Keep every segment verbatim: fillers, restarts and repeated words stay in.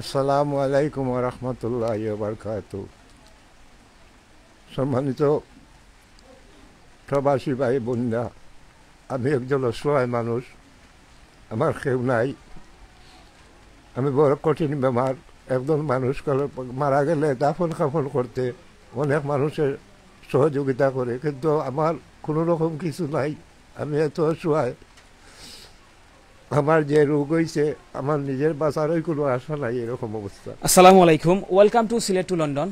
আসসালামু আলাইকুম ওয়া রাহমাতুল্লাহি ওয়া বারাকাতুহু। সম্মানিত প্রবাসী ভাই বোনরা, আমি একজন অসহায় মানুষ, আমার কেউ নাই, আমি বড় কঠিন বেমার। একজন মানুষ কারো মারা গেলে দাফন কাফন করতে অনেক মানুষে সহযোগিতা করে, কিন্তু আমার কোনো রকম কিছু নাই, আমি এত অসহায়। আমার যে রোগ অইছে, আমার নিজের বাঁচারই কোনো আশা নাই, এরকম অবস্থা। আসসালামু আলাইকুম, welcome to Sylhet to London।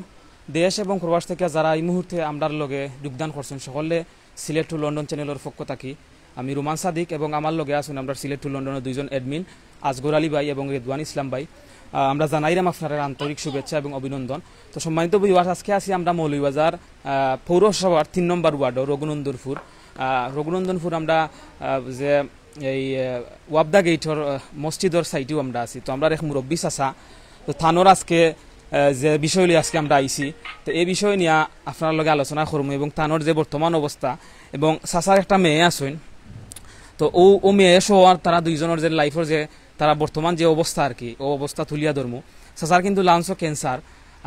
দেশ এবং প্রবাস থাকিয়া যারা এই মুহূর্তে আমরার লগে যোগদান করছইন, সকলরে Sylhet to London channel-র পক্ষ থাকি আমি রুমান সাদিক এবং আমার লগে আছইন আমরার Sylhet to London-র দুইজন admin, আসগর আলী ভাই এবং রেদওয়ান ইসলাম ভাই। আহ, আমরা জানাইরাম আপনারার আন্তরিক শুভেচ্ছা এবং অভিনন্দন। তো সম্মানিত viewers, আজকে আছি আমরা মৌলভীবাজার, আহ, পৌরসভার তিন নম্বর ওয়ার্ড রঘুনন্দনপুর। আহ, রঘুনন্দনপুর আমরা, আহ, যে এই, আহ, ওয়াবদা গেইটর, আহ, মসজিদর side-ও আমরা আছি। তো আমরার এক মুরব্বী চাচা, তো তানর আজকে, আহ, যে বিষয় লইয়া আজকে আমরা আইছি, তো এই বিষয় নিয়া আপনারার লগে আলোচনা করমু এবং তানর যে বর্তমান অবস্থা এবং চাচার একটা মেয়ে আছইন, তো অউ, অউ মেয়ে সহ আর তারা দুইজনর যে life-র যে তারা বর্তমান যে অবস্থা আর কি, অউ অবস্থা তুলিয়া ধরমু। চাচার কিন্তু lungs-ও cancer,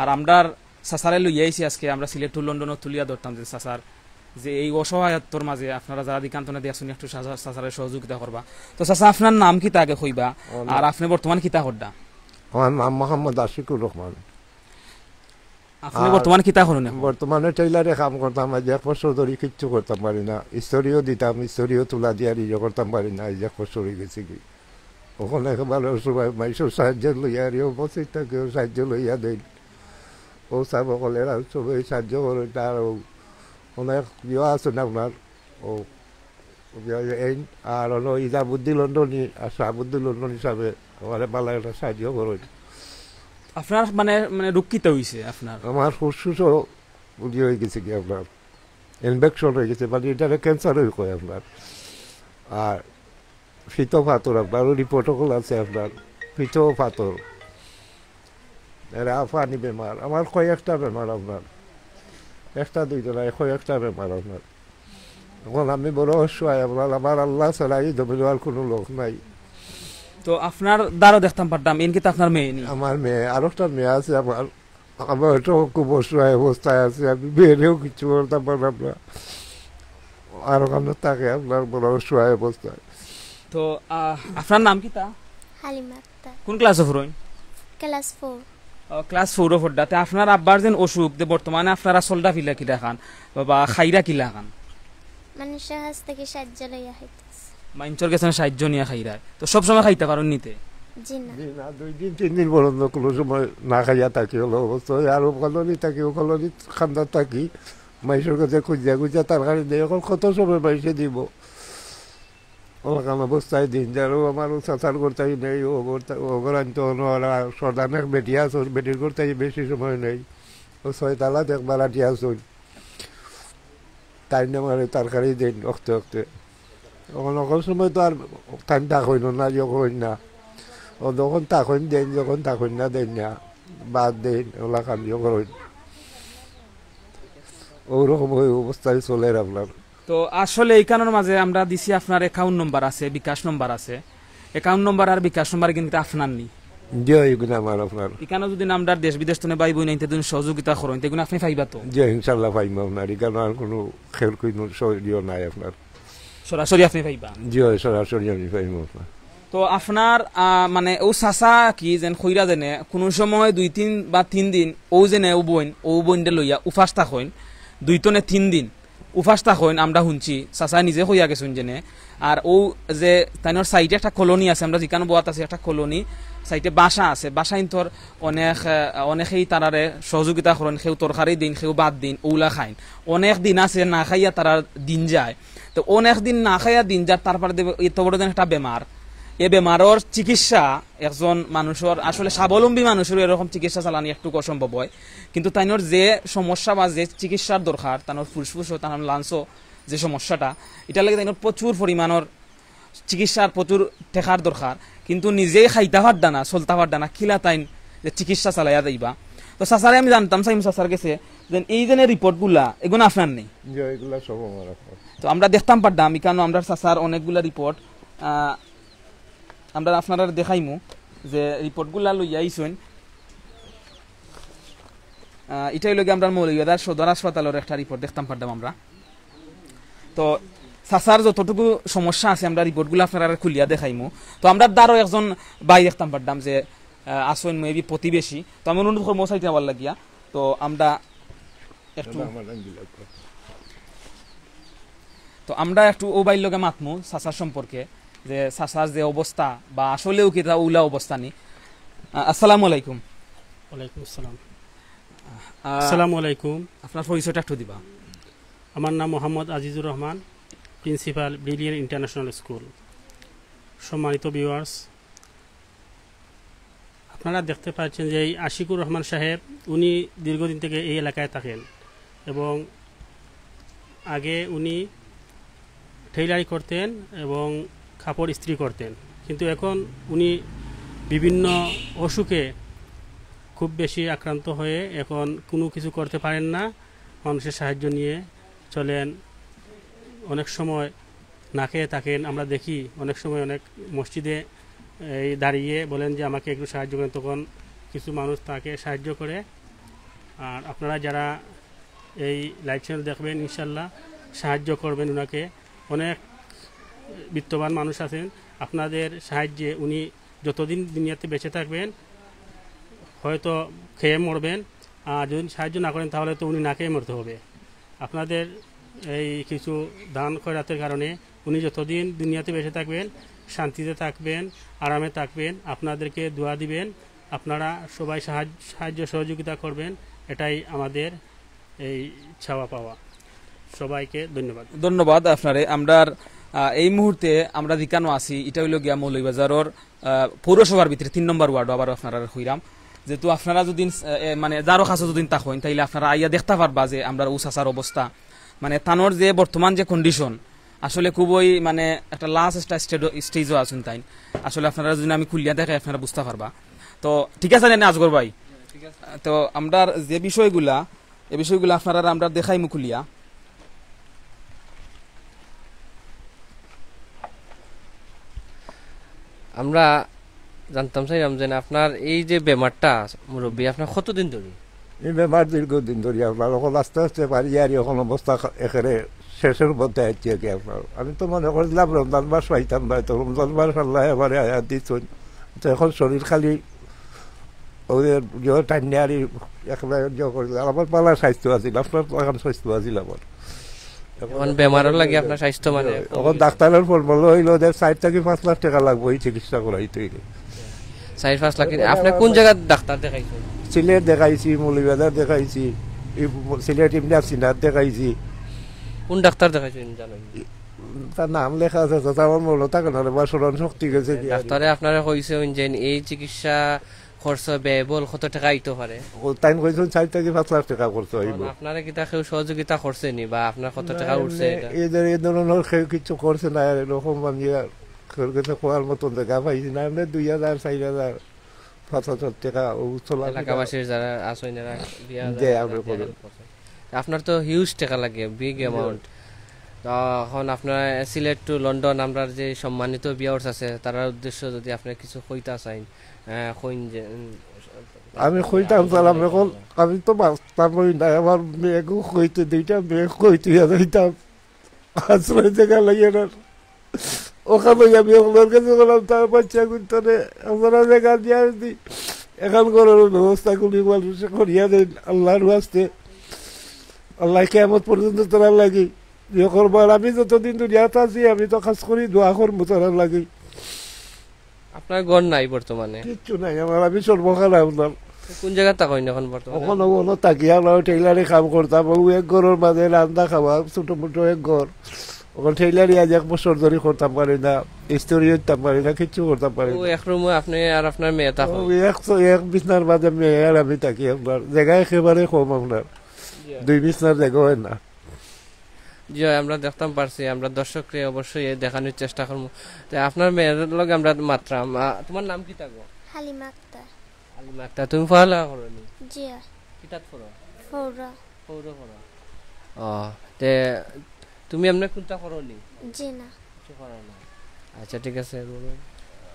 আর আমরার চাচারে লইয়া আইছি আজকে আমরা Sylhet to London-ও তুলিয়া ধরতাম যে চাচার যে এই অসহায়ত্বর মাঝে আপনারা যারা দিকান্তনে দেখছইন একটু চাচা-, চাচারে সহযোগিতা করবা। তো চাচা, আপনার নাম কিতা আগে কইবা? আমার আর আপনে বর্তমান কিতা কররা? আমার নাম মোহাম্মদ আশিকুর রহমান। আপনে আর বর্তমান কিতা করইন এখন? বর্তমানে টেইলারে কাম করতাম, আইজ এক বছর ধরি কিচ্ছু করতাম পারি না। ইস্ত্রিও দিতাম, ইস্ত্রিও তুলা দিয়া নিজে করতাম পারি না, আইজ এক বছর অইগেছে গি। অখন একেবারে সবাই মাইনষর সাহায্য লইয়া আর অউ মসজিদ থাকিও সাহায্য লইয়া দেইন। অউ সাব অকলে এরা সবাই সাহায্য করইন, তার অউ অনেক ইয়ে আছইন আপনার, অউ, অউ যে এইন, আর অইলো ইজাবুদ্দিন লন্ডনী আর শাহাবুদ্দিন লন্ডনী সাবে আমারে ভালা একটা সাহায্য করইন। আপনার মানে, মানে রোগ কিতা অইছে আপনার? আমার ফুসফুসও ইয়ে অইগেছে গি আপনার, infection অইগেছে, মানে ইটারে cancer-ও কয় আপনার। আর পিত্ত পাথর আপনার, report অকল আছে আপনার, পিত্ত পাথর। এরা আফানি বেমার, আমার কয়েকটা বেমার আপনার, একটা দুইটা নায়, কয়েকটা বেমার আপনার। অখন আমি বড় অসহায় আপনার, আমার আল্লাহ ছাড়া ই জমিনো আর কুনু লোক নাই। তো আপনার দারো দেখতাম পারতাম, এইন কিতা আপনার মেয়ে নি? আমার মেয়ে, আরোকটা মেয়ে আছে আমার, আমি অইটাও খুব অসহায় অবস্থায় আছি, আমি মেয়েরেও কিচ্ছু করতাম পারলাম না। আর অখানো থাকে আপনার বড় অসহায় অবস্থায়। তো, আহ, আপনার নাম কিতা? হালিমা আক্তার। কোন class-ও পড়ইন? Class four। ও, class four-ও পড়রা। তে আপনার আব্বার যেন অসুখ, তে বর্তমানে আপনারা চলরা ফিরা কিলাখান, বা, বা খাইরা কিলাখান? মাইনষর কাছ থাকি সাহায্য লইয়া খাইতাছি। মাইনষর গেছে সাহায্য নিয়া খাইরা। তো সব সময় খাইতা পারইন নি তে? জি না। জি না, দুই দিন তিন দিন পর্যন্ত কুনু সময় না খাইয়া থাকি, অলা অবস্থা অয়। আর অউ কলোনি থাকি, অউ কলোনি কান্দাত থাকি, মাইনষর গেছে খুজিয়া খুজিয়া তরকারি দেই। অখন কত সময় মাইনষে দিবো? অলাখান অবস্থায় দিন যার। অউ আমার অউ চাচার ঘর থাকি নেই, অউ ঘর থা-, অউ ঘর আনতো অনো, আর সর্দার এক বেটি আছে, অউ বেটির ঘর থাকি বেশি সময় নেই। অউ ছয়তলাত এক ভাড়াটিয়া আছে, তাইন আমারে তরকারি দেইন অখতে অখতে। অখন অখন সময় তো আর তাইন থাকইন না, ইয়ে করইন না। অউ যখন থাকইন দেইন, যখন থাকইন না দেইন না, ভাত দেইন, অলাখান ইয়ে করইন। অউ রকম অউ অবস্থায় চলের আপনার। তো আসলে ইখানর মাঝে আমরা দিছি আপনার account number আছে, বিকাশ number আছে। Account number আর বিকাশ number কিন্তু আপনার নি? জি, ইগুন আমার আপনার। ইখানো যদি আমরার দেশ বিদেশ তনে ভাই বইন আইনতে দিন সহযোগিতা করইন, তে ইগুন আপনে পাইবা তো? জি, ইনশাআল্লাহ পাইমু আপনার। ইখানো আর কুনু খের কুনু সহযোগিতা নাই আপনার। সরাসরি আপনে পাইবা? জি, সরাসরি আমি পাইমু আপনার। তো আপনার, আহ, মানে, অউ চাচা কি যেন কইরা যেনে, কুনু সময় দুই তিন বা তিন দিন, অউ যেনে অউ বইন, অউ বইনরে লইয়া উপাস থাকইন, দুই তনে তিন দিন উপাস থাকইন, আমরা হুনছি, চাচায় নিজে কইয়া গেছইন যেনে। আর অউ যে তাইনর side-এ একটা কলোনি আছে, আমরা যেখানো বওয়াত আছি একটা কলোনি, side-এ বাসা আছে, বাসা ইন্তর অনেক, আহ, অনেকেই তারারে সহযোগিতা করইন, কেউ তরকারি দেইন, কেউ ভাত দেইন, অউলা খাইন। অনেক দিন আছে না খাইয়া তারার দিন যায়। তো অনেক দিন না খাইয়া দিন যার, তারপরে দেখবে এত বড় যেন একটা বেমার, এ বেমারর চিকিৎসা একজন মানুষর আসলে স্বাবলম্বী মানুষর এরকম চিকিৎসা চালানি একটু অসম্ভব হয়, কিন্তু তাইনর যে সমস্যা বা যে চিকিৎসার দরকার, তানর ফুসফুসও, তানর lungs-ও যে সমস্যাটা, ইটার লাগি তাইনর প্রচুর পরিমাণর চিকিৎসার প্রচুর টেকার দরকার, কিন্তু নিজেই খাইতা পাররা না, চলতা পাররা না, কিলা তাইন যে চিকিৎসা চালাইয়া যাইবা। তো চাচারে আমি জানতাম চাইমু চাচার গেছে, যেন এই যেনে report-গুলা, এগুন আপনার নি? জি, এগুলা সব আমার আপনার। তো আমরা দেখতাম পারতাম, ইখানো আমরার চাচার অনেকগুলা report, আহ, আমরা আপনারারে দেখাইমু। যে রিপোর্টগুলা লইয়া আইছইন, আহ, ইটা অইলো গিয়া আমরার মৌলভীবাজার সদর হাসপাতালর একটা রিপোর্ট দেখতাম পারতাম আমরা। তো চাচার যতটুকু সমস্যা আছে আমরা রিপোর্টগুলা আপনারারে খুলিয়া দেখাইমু। তো আমরার দ্বারও একজন ভাই দেখতাম পারতাম যে, আহ, আছইন maybe প্রতিবেশী। তো আমি অনুরোধ করমু সাইডে আবার লাগিয়া। তো আমরা একটু তো আমরা একটু অউ ভাইর লগে মাতমু চাচার সম্পর্কে, যে চাচার যে অবস্থা বা আসলেও কিতা অউলা অবস্থা নি। আহ, আসসালামু আলাইকুম। ওয়ালাইকুম আসসালাম। আহ, আসসালামু আলাইকুম। আপনার পরিচয়টা একটু দিবা। আমার নাম Mohammad Azizur Rahman, principal brilliant international school. সম্মানিত ভিউয়ার্স, আপনারা দেখতে পাচ্ছেন যে এই আশিকুর রহমান সাহেব, উনি দীর্ঘদিন থেকে এই এলাকায় থাকেন এবং আগে উনি টেইলারি করতেন এবং কাপড় ইস্ত্রি করতেন, কিন্তু এখন উনি বিভিন্ন অসুখে খুব বেশি আক্রান্ত হয়ে এখন কোনো কিছু করতে পারেন না, মানুষের সাহায্য নিয়ে চলেন। অনেক সময় না খেয়ে থাকেন, আমরা দেখি অনেক সময় অনেক মসজিদে এই দাঁড়িয়ে বলেন যে আমাকে একটু সাহায্য করেন, তখন কিছু মানুষ তাকে সাহায্য করে। আর আপনারা যারা এই লাইভ চ্যানেল দেখবেন, ইনশাল্লাহ সাহায্য করবেন ওনাকে। অনেক বিত্তবান মানুষ আছেন, আপনাদের সাহায্যে উনি যতদিন দুনিয়াতে বেঁচে থাকবেন হয়তো খেয়ে মরবেন, আর যদি সাহায্য না করেন তাহলে তো উনি না খেয়ে মরতে হবে। আপনাদের এই কিছু দান খয়রাতের কারণে উনি যতদিন দুনিয়াতে বেঁচে থাকবেন, শান্তিতে থাকবেন, আরামে থাকবেন, আপনাদেরকে দোয়া দিবেন, আপনারা সবাই সাহায্য সাহায্য সহযোগিতা করবেন, এটাই আমাদের এই চাওয়া পাওয়া। সবাইকে ধন্যবাদ। ধন্যবাদ আপনারে। আমরার, আহ, এই মুহূর্তে আমরা যেখানো আছি, ইটা অইলো গিয়া মৌলভীবাজারর, আহ, পৌরসভার ভিতরে তিন নম্বর ওয়ার্ডও আবার আপনারা কইরাম। যেহেতু আপনারা যদি, আহ, এ, মানে, যারও কাছে যদি থাকইন, তাইলে আপনারা আইয়া দেখতা পারবা যে আমরার অউ চাচার অবস্থা, মানে, তানর যে বর্তমান যে কন্ডিশন, আসলে খুবই, মানে, একটা লাস্ট একটা স্টেজও আছইন তাইন। আসলে আপনারা যদি আমি খুলিয়া দেখাই, আপনারা বুঝতা পারবা। তো ঠিক আছে নি আজগর ভাই? তো আমরার যে বিষয়গুলা, এই বিষয়গুলা আপনারারে আমরা দেখাইমু খুলিয়া। আমরা জানতাম চাইরাম যে আপনার এই যে বেমারটা, মুরব্বী, আপনার কতদিন ধরি? এই বেমার দীর্ঘদিন ধরি আপনার, অখন আস্তে আস্তে পারি আর অখন অবস্থা একেবারে শেষর পথে আইছি আর কি আপনার। আমি তো মনে করছিলাম রমজান মাস পাইতাম না, তো রমজান মাস আল্লায় আমারে হায়াত দিছইন। তো অখন শরীর খালি অউ যে টাইনে আর একলা ইয়ে করি, আর আমার ভালা স্বাস্থ্য আছিল, আপনার লাখান স্বাস্থ্য আছিল আমার। অখন বেমারর লাগি আপনার স্বাস্থ্য মানে অখন ডাক্তারর ফরমাইল অইলো যে চাইর থাকি পাঁচ লাখ টেকা লাগবো এই চিকিৎসা করাইতে অইলে। চাইর পাঁচ লাখ। আপনি কোন জাগাত ডাক্তার দেখাইছইন? সিলেট দেখাইছি, মৌলভীবাজার দেখাইছি, এই সিলেট ইমনি সিনাত দেখাইছি। কোন ডাক্তার দেখাইছইন জানইন? তার নাম লেখা আছে, তো আমার মনো থাকে না রে বা, স্মরণ শক্তি গেছে কি আর। ডাক্তারে আপনারে কইছইন যে এই চিকিৎসা খরচ ব্যয়বহুল কত টেকা আইতো পারে? ও তাইন কইছইন চাইর থাকি পাঁচ লাখ টেকা খরচ অইবো। আপনারে কিতা কেউ সহযোগিতা করছে নি বা আপনার কত টেকা উঠছে এমনে এটা? এই ধর-, এই ধরনর কেউ কিচ্ছু করছে না, আর এরকম আমি আর কেউর কাছে কওয়ার মতন জাগা পাইছি না। এমনে দুই হাজার, চাইর হাজার, পাঁচ হাজার টেকা ও চলা এলাকাবাসীর যারা আছইন এরা দিয়া যায়, আমরা করি। আপনার তো হিউজ টেকা লাগে, বিগ অ্যামাউন্ট। তো অখন আপনার সিলেট to লন্ডন আমরার যে সম্মানিত ভিউয়ার্স আছে, তারার উদ্দেশ্য যদি আপনি কিছু কইতা চাইন, আহ, কইন যে, উম, আমি কইতাম চাইলাম, অখন আমি তো বাঁচতাম অই না, আমার মেয়েকেও কইতে, দুইটা মেয়ে কইতে যাইতাম আশ্রয় জাগা লাগে না। অখান অই আমি অকলর কাছে গেলাম, তার বাচ্চা গুনতারে আমরা জাগা দিয়া দি, অখন ঘরর ব্যবস্থা করি মানুষে করিয়া দেন আল্লাহর ওয়াস্তে। আল্লাহ কিয়ামত পর্যন্ত তারার লাগি ইয়ে করবো। আর আমি যতদিন দুনিয়াত আছি, আমি তো খাস করি দোয়া করমু তারার লাগি। আপনার ঘর নাই বর্তমানে? কিচ্ছু নাই আমার, আমি সর্বহারা আপনার। কোন জাগাত থাকইন অখন বর্তমানে? অখন অনো থাকি, আমরা টেইলারি কাম করতাম, অউ এক ঘরর মাঝে রান্দা খাওয়া, ছোট মোটো এক ঘর। অখন টেইলারি আইজ এক বছর ধরি করতাম পারি না, ইস্ত্রি করতাম পারি না, কিচ্ছু করতাম পারি না। অউ এক রুমো আপনি আর আপনার মেয়ে থাকইন? অউ এক, এক বিছনার মাঝে মেয়ে আর আমি থাকি আপনার। জাগা একেবারে কম আপনার, দুই বিছনার জাগা অয় না। জি অয়, আমরা দেখতাম পারছি, আমরা দর্শকরে অবশ্যই এ দেখানির চেষ্টা করমু। তে আপনার মেয়ের লগে আমরা মাতরাম। আ, তুমার নাম কিতা গো? হালিমা আক্তার। হালিমা আক্তার, তুমি পড়ালেখা করো নি? জি অয়। কিতাত পড়ো? পৌর। পৌর পড়ো। ও, তে তুমি এমনে কুনতা করো নি? জি না। কিছু করো না। আচ্ছা, ঠিক আছে, বলো।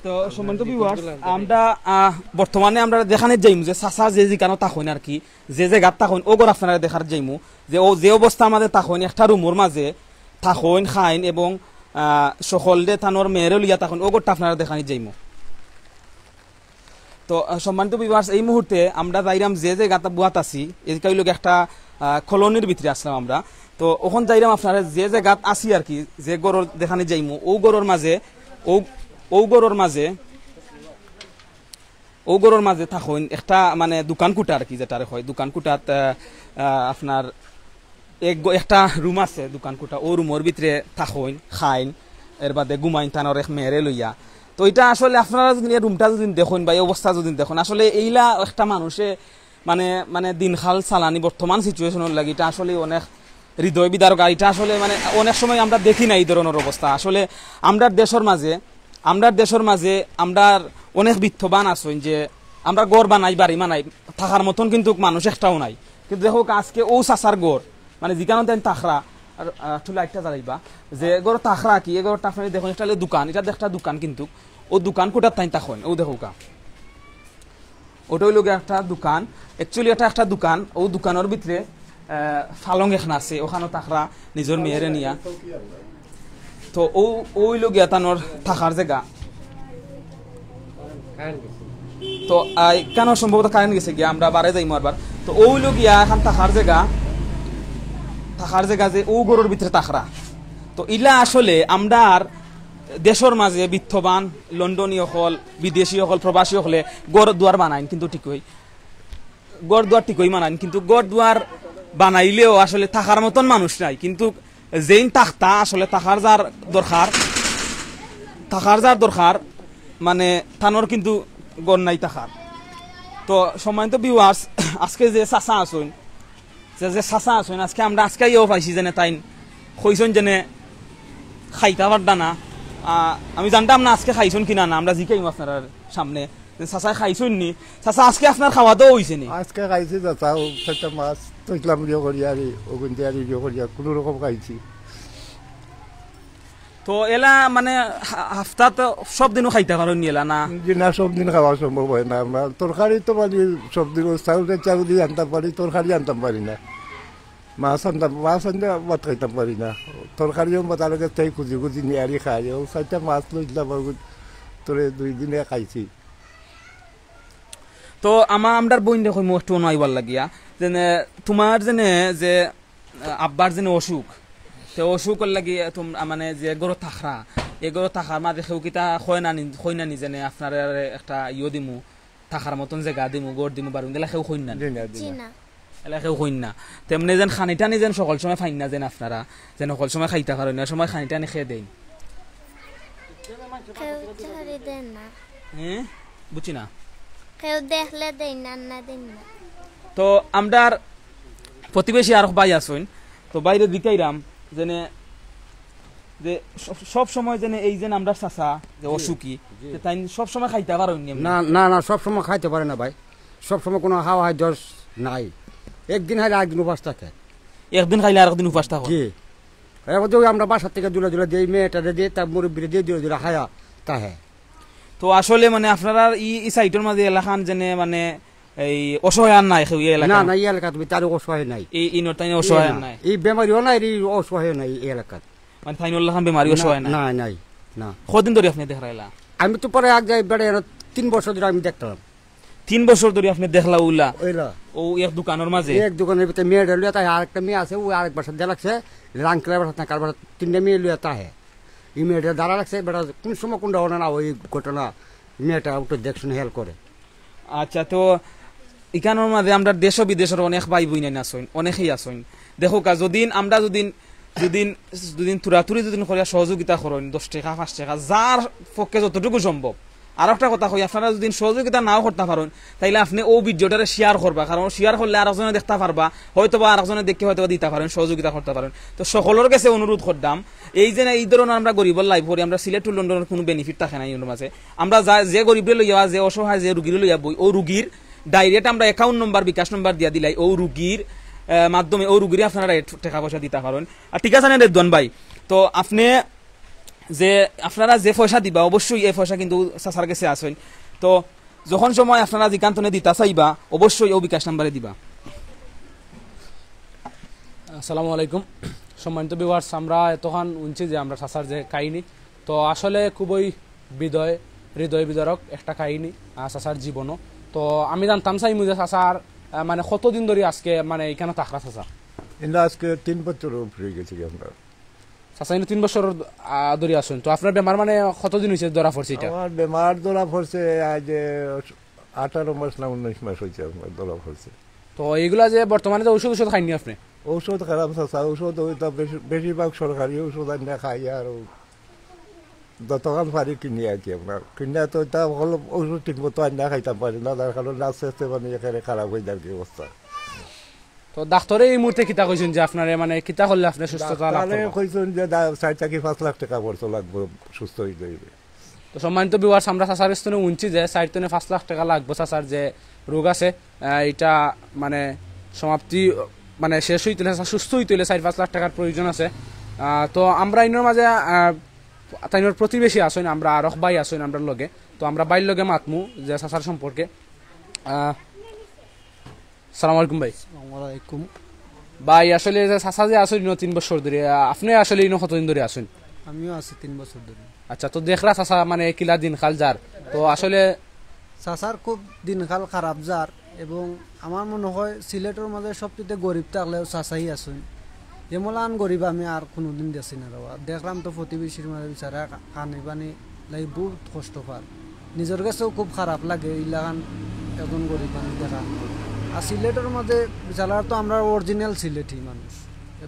তো সম্মানিত ভিউয়ার্স, আমরা আহ, বর্তমানে আমরা দেখানিত যাইমু যে চাচা যে যেখানো থাকইন আর কি, যে জাগাত থাকইন, অউ ঘর আপনারারে দেখানিত যাইমু যে অউ যে অবস্থার মাঝে থাকইন, একটা রুমর মাঝে থাকইন, খাইন এবং আহ, সকলরে তানর মেয়েরে লইয়া থাকইন, অউ ঘরটা আপনারারে দেখানিত যাইমু। তো আহ, সম্মানিত ভিউয়ার্স, এই মুহূর্তে আমরা যাইরাম যে জাগাত বওয়াত আছি, এই কাইল একটা আহ, কলোনির ভিতরে আছলাম আমরা। তো অখন যাইরাম আপনারারে যে জাগাত আছি আর কি, যে ঘরর দেখানিত যাইমু, অউ ঘরর মাঝে, অউ অউ ঘরর মাঝে, অউ ঘরর মাঝে থাকইন একটা মানে দোকান কুটা আর কি, যেটারে কয় দোকান কুটাত আহ, আহ, আপনার এক গ- একটা রুম আছে দোকান কুটা, অউ রুমর ভিতরে থাকইন, খাইন, এর বাদে ঘুমাইন তানর এক মেয়েরে লইয়া। তো ইটা আসলে আপনারা যদি এই রুমটা যদি দেখইন বা এই অবস্থা যদি দেখইন, আসলে এইলা একটা মানুষে মানে, মানে দিনকাল চালানি বর্তমান সিচুয়েশনর লাগি ইটা আসলে অনেক হৃদয় বিদারক। আর ইটা আসলে মানে অনেক সময় আমরা দেখি না এই ধরনর অবস্থা। আসলে আমরার দেশর মাঝে, আমরার দেশর মাঝে আমরার অনেক বিত্তবান আছইন যে আমরা ঘর বানাই, বাড়ি বানাই, থাকার মতন কিন্তু মানুষ একটাও নাই। কিন্তু দেখউক্কা আজকে অউ চাচার ঘর, মানে যেখানো তাইন থাকরা, আর আহ, একটু লাইটটা জ্বালাইবা, যে ঘরো থাকরা কি, এ ঘরটা আপনারা দেখইন, একটা অইলো দোকান, ইটা একটা দোকান, কিন্তু অউ দোকান কুটাত তাইন থাকইন, অউ দেখউক্কা। ওটা অইলো গিয়া একটা দোকান, actually এটা একটা দোকান, অউ দোকানর ভিতরে আহ, ফালং এখান আছে, অখানো থাকরা নিজর মেয়েরে নিয়া। তো অউ, অউ অইলো গিয়া তানর থাকার জাগা। তো আহ, ইখানো সম্ভবত কারেন্ট গেছে গিয়া, আমরা বারে যাইমু আরবার। তো অউ অইলো গিয়া এখান থাকার জাগা, থাকার জাগা যে অউ ঘরর ভিতরে থাকরা। তো ইলা আসলে আমরার দেশর মাঝে বিত্তবান লন্ডনী অকল, বিদেশি অকল, প্রবাসী অকলে ঘর দুয়ার বানাইন, কিন্তু ঠিকই ঘর দুয়ার ঠিকই বানাইন, কিন্তু ঘর দুয়ার বানাইলেও আসলে থাকার মতন মানুষ নাই। কিন্তু যেইন থাকতা আসলে থাকার যার দরকার, থাকার যার দরকার, মানে তানর কিন্তু ঘর নাই থাকার। তো সম্মানিত ভিউয়ার্স, আজকে যে চাচা আছইন, যে, যে চাচা আছইন, আজকে আমরা আজকে ইয়েও পাইছি যেনে তাইন কইছইন যেনে খাইতা পারতা না। আহ, আমি জানতাম না আজকে খাইছইন কি না, না, আমরা জিকাইমু আপনারার সামনে। চাচায় খাইছইন নি? চাচা, আজকে আপনার খাওয়া দাওয়া অইছে নি? আজকে খাইছি চাচা, অউ চাইরটা মাছ তুললাম ইয়ে করিয়া, আর অগুন দিয়া আর ইয়ে করিয়া, কুনু রকম খাইছি। তো এলা মানে হা-, হাফতাত সব দিনও খাইতা পারইন নি এলা না? জি না, সব দিন খাওয়া সম্ভব অয় না। আমরা তরকারি তো মানে সব দিন চাউল, চাউল দিয়া আনতাম পারি, তরকারি আনতাম পারি না। মাছ আনতাম, মাছ আনলে ভাত খাইতাম পারি না। তরকারিও বাজারো গেছে, তাই খুঁজি খুঁজি নিয়ারি খাই। অউ চাইরটা মাছ লইছিলাম, অউ তোরে দুই দিনে খাইছি। তো আমা-, আমরার বইনরে কইমু একটু অনো আইবার লাগিয়া, যেনে তুমার যেনে যে, আহ, আব্বার যেনে অসুখ, তে অসুখর লাগি তুম-, আহ, মানে যে ঘরো থাকরা, এ ঘরো থাকার মাঝে কেউ কিতা কয় না নি, কয় না নি যেনে আপনারারে একটা ইয়ো দিমু, থাকার মতন জাগা দিমু, ঘর দিমু, বারুম দিলা কেউ কইন না নি? জি না, জি জি না। না। এলা কেউ কইন না। তেমনে যেন খানি টানি যেন সকল সময় পাইন না যেন আপনারা, যেন সকল সময় খাইতা পারইন না, সময় খানি টানি খেয়ে দেইন। কেউ ছাড়ি দেন না। হ্যাঁ? বুঝছি না। কেউ দেখলে দেইন না, না দেইন না। তো আমরার প্রতিবেশী আরক ভাই আছইন, তো ভাইরে জিকাইরাম যেনে যে স-, সব সময় যেনে এই যে আমরার চাচা যে জি, অসুখী, জি। তে তাইন সব সময় খাইতা পারইন নি এমনে? না, না, না, সব সময় খাইতা পারে না ভাই, সব সময় কুনু হাওয়া হয় দোষ নাই, একদিন খাইলে আরেকদিন উপাস থাকে। একদিন খাইলে আরেকদিন উপাস থাকে? জি। এবার তো আমরা বাসার থেকে দূরে দূরে দেই, মেয়েটারে দেই, তার মুরব্বিরে দেই, দূরে দূরে হায়া তাহে। তো আসলে মানে আপনারার ই, ই সাইডর মাঝে এলাকান যেনে মানে এই অসহায় আর নাই কেউ এই এলাকাত? না, না, এই এলাকাত আমি তার অসহায় নাই। এই, এই নর্থ তাইন অসহায় আর না, নাই? এই বেমারিও নাই, এই অসহায় নাই এই এলাকাত। মানে তাইন অলাখান বেমারি না, অসহায় নাই? না, নাই, না। কদিন ধরি আপনে দেখরা এলা? আমি তো পরে এক জাগাত বেড়াই, এরা তিন বছর ধরি আমি দেখতাম। তিন বছর ধরি আপনে দেখলা অউলা? অইলা। অউ এক দোকানর মাঝে? এক দোকানর ভিতরে মেয়েটা লইয়া তাই আরেকটা মেয়ে আছে, অউ আরেক বাসাত দিয়া লাগছে, আঙ্কেলর বাসাত না কার বাসাত, তিনটা মেয়ে লইয়া তাহে। ই মেয়েটা দাঁড়া লাগছে, বেটা কুন সময় কুনটা অয় না, অউ ঘটনা, মেয়েটা উঠে দেখছইন, হেয়াল করে। আচ্ছা, তো ইখানর মাঝে আমরার দেশ ও বিদেশর অনেক ভাই বইনাইন আছইন, অনেকেই আছইন। দেখউক্কা, যদিন আমরা যদিন, যদিন, যদিন তুরাতুরি যদিন করিয়া সহযোগিতা করইন, দশ টেকা, পাঁচ টেকা, যার পক্ষে যতটুকু সম্ভব। আরো একটা কথা কই, আপনারা যদিন সহযোগিতা নাও করতা পারইন, তাইলে আপনে অউ ভিডিওটারে share করবা, কারণ share করলে আরকজনে দেখতা পারবা, হয়তোবা আরকজনে দেখি হয়তোবা দিতা পারইন, সহযোগিতা করতা পারইন। তো সকলর গেছে অনুরোধ করতাম, এই যে না, এই ধরনর আমরা গরিবর live করি, আমরা সিলেট to লন্ডনর কুনু benefit থাকে না এর মাঝে। আমরা যা, যে গরিবরে লইয়া, যে অসহায়, যে রুগীরে লইয়া বই, অউ রুগীর direct আমরা account number, বিকাশ number দিয়া দিলাই, অউ রুগীর, আহ, মাধ্যমে অউ রুগীরে আপনারা direct টেকা পয়সা দিতা পারইন। আর ঠিক আছে না রেদওয়ান ভাই? তো আপনে যে আপনারা যে পয়সা দিবা, অবশ্যই এই পয়সা কিন্তু চাচার গেছে আছইন। তো যখন সময় আপনারা যেখান তনে দিতা চাইবা, অবশ্যই ও বিকাশ নাম্বারে দিবা। আসসালামু আলাইকুম। সম্মানিত ভিউয়ার্স, আমরা এতক্ষণ শুনছি যে আমরা চাচার যে কাহিনী, তো আসলে খুবই হৃদয়, হৃদয় বিদারক একটা কাহিনী, আহ, চাচার জীবনও। তো আমি জানতাম চাইমু যে চাচার, আহ, মানে কতদিন ধরে আজকে মানে এখানো থাকরা চাচা? ইনো আজকে তিন বছর উপরে গেছে কি আমরা। চাচা, ইনো তিন বছর, আহ, ধরে আছইন। তো আপনার বেমার মানে কতদিন হইছে ধরা পড়ছে এটা? আমার বেমার ধরা পড়ছে আজ, এ, আঠারো মাস না উনিশ মাস হইছে আমার ধরা পড়ছে। তো এইগুলা যে বর্তমানে যে ঔষধ, ঔষধ খাইননি আপনি? ঔষধ খারাপ চাচা, ঔষধ ওইটা বেশি-, বেশিরভাগ সরকারি ঔষধ আনিয়া খাই, আর ও যতখান পারি কিনি আর কি। আপনার কিনা তো এটা হলো ঔষধ ঠিক মতো আনিয়া খাইতাম পারি না, যার কারণে আস্তে আস্তে মানে একেবারে খারাপ হয়ে যার কি অবস্থা। তো ডাক্তারে এই মুহূর্তে কিতা কইছেন যে আপনারে মানে কিতা করলে আপনি সুস্থতা লাভ ডাক্তারে করবা? কইছেন যে দা-, চার থাকি পাঁচ লাখ টাকা খরচ লাগবে সুস্থ হইতে হইবে। তো সম্মানিত ভিউয়ার্স, আমরা চাচার কাছ থেকে শুনছি যে চার তনে পাঁচ লাখ টাকা লাগবে চাচার যে রোগ আছে, আহ, এটা মানে সমাপ্তি, মানে শেষ হইতে হইলে, চাচা সুস্থ হইতে হইলে চার পাঁচ লাখ টাকার প্রয়োজন আছে। আহ, তো আমরা ইনোর মাঝে, আহ, তাইনোর প্রতিবেশী আছইন, আমরা আরক ভাই আছইন আমরার লগে, তো আমরা ভাইর লগে মাতমু যে চাচার সম্পর্কে। আহ, সালাম আলাইকুম ভাই। আসসালামু আলাইকুম। ভাই, আসলে এই যে চাচা যে আছইন ইনো তিন বছর ধরে, আহ, আপনি আসলে ইনো কতদিন ধরে আছইন? আমিও আছি তিন বছর ধরে। আচ্ছা, তো দেখরা চাচা মানে কিলা দিনকাল যার, তো আসলে চাচার খুব দিনকাল খারাপ যার, এবং আমার মনে হয় সিলেটর মাঝে সবচেয়ে গরিব থাকলেও চাচাই আছইন। এমলান গরিব আমি আর কোনোদিন দেখছি না রে বা। দেখলাম তো প্রতিবেশীর মাঝে বিচারা কা-, খানি পানি লাগি বহুত কষ্ট পার। নিজর গেছেও খুব খারাপ লাগে ইলাখান একজন গরিব মানুষ দেখা। আর সিলেটর মাঝে বিচারা তো আমরা original সিলেটি মানুষ,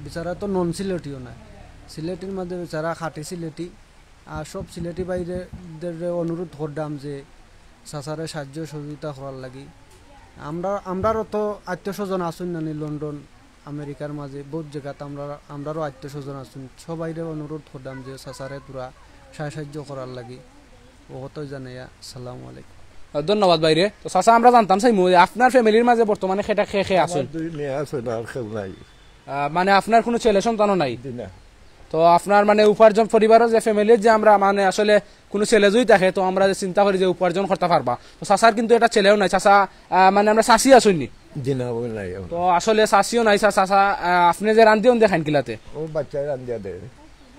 বিচারা তো non সিলেটিও নায়। সিলেটির মাঝে বিচারা খাঁটি সিলেটি। আর সব সিলেটি ভাইদের অনুরোধ করলাম যে চাচারে সাহায্য সহযোগিতা করার লাগি। আমরা, আমরারও তো আত্মীয় স্বজন আছইন নানি লন্ডন, আমেরিকার মাঝে বহুত জাগাত আমরা, আমরারও আত্মীয় স্বজন আছইন। সবাইরে অনুরোধ করলাম যে চাচারে তোরা সাহায্য করার লাগি। ও কথাই জানাইয়া আসসালামু আলাইকুম। আহ, ধন্যবাদ ভাইরে। তো চাচা, আমরা জানতাম চাইমু যে আপনার ফ্যামিলির মাঝে বর্তমানে কেটা কে কে আছইন? আমার দুই মেয়ে আছে, আর কেউ নাই। আহ, মানে আপনার কোনো ছেলে সন্তানও নাই? জি না। তো আপনার মানে উপার্জন, পরিবারও যে ফ্যামিলির যে আমরা মানে আসলে কোনো ছেলে যদি থাকে তো আমরা যে চিন্তা করি যে উপার্জন করতে পারবা। তো চাচার কিন্তু একটা ছেলেও নাই, চাচা, আহ, মানে আমরা চাচি আছইন নি? জি না, ওই নাই আমার। তো আসলে চাচিও নাই, চা-, চাচা, আহ, আপনি যে রান্ধিয়া উন্দিয়া খাইন কিলাতে? ও বাচ্চায় রান্ধিয়া দেয়।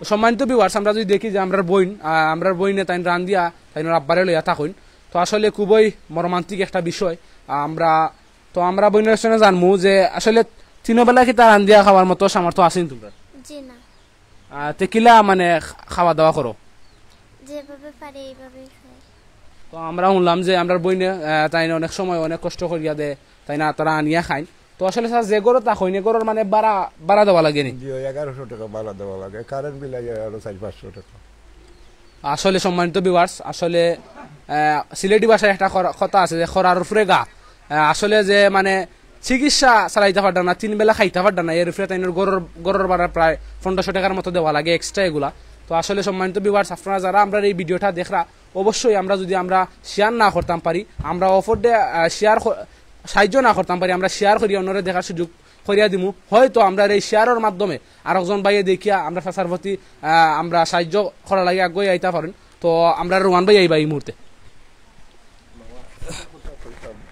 সম্মানিত ভিউয়ার্স, আমরা যদি দেখি যে আমরার বইন, আহ, আমরার বইনে তাইন রান্ধিয়া তাইন আব্বারে লইয়া থাকইন, তো আসলে খুবই মর্মান্তিক একটা বিষয়। আহ, আমরা, তো আমরা বইনের সঙ্গে জানমু যে আসলে তিনবেলা কিতা রান্ধিয়া খাওয়ার মতো সামর্থ্য আছে নি তোমরা? জি না। আহ, তে কিলা মানে খা-, খাওয়া দাওয়া করো? যেভাবে পারি এইভাবেই খাই। তো আমরা শুনলাম যে আমরার বইনে, আহ, তাইন অনেক সময় অনেক কষ্ট করিয়া দে, তাইন তারা আনিয়া খাইন। তো আসলে চাচা যে ঘরো থাকইন, এ ঘরর মানে ভাড়া, ভাড়া দেওয়া লাগে নি? জি, ওই এগারোশো টাকা ভাড়া দেওয়া লাগে, কারেন্ট বিল লাগে আরো চার পাঁচশো টাকা। আসলে সম্মানিত ভিউয়ার্স, আসলে, আহ, সিলেটি ভাষায় একটা করা-, কথা আছে যে খরার উপরে ঘা। আহ, আসলে যে মানে চিকিৎসা চালাইতা পাররা না, তিন বেলা খাইতা পাররা না, এর উপরে তাইনর ঘরর, ঘরর ভাড়া প্রায় পনেরোশো টাকার মতো দেওয়া লাগে এক্সট্রা এগুলা। তো আসলে সম্মানিত ভিউয়ার্স, আপনারা যারা আমরার এই ভিডিওটা দেখরা, অবশ্যই আমরা যদি আমরা শেয়ার না করতাম পারি, আমরা অপররে, আহ, শেয়ার ক-, সাহায্য না করতাম পারি, আমরা শেয়ার করি অন্যরে দেখার সুযোগ করিয়া দিমু। হয়তো আমরার এই শেয়ারর মাধ্যমে আরকজন ভাইয়ে দেখিয়া আমরা চাচার প্রতি, আহ, আমরা সাহায্য করার লাগি আগুয়াই আইতা পারইন। তো আমরা রোমান ভাই আইবা এই মুহূর্তে।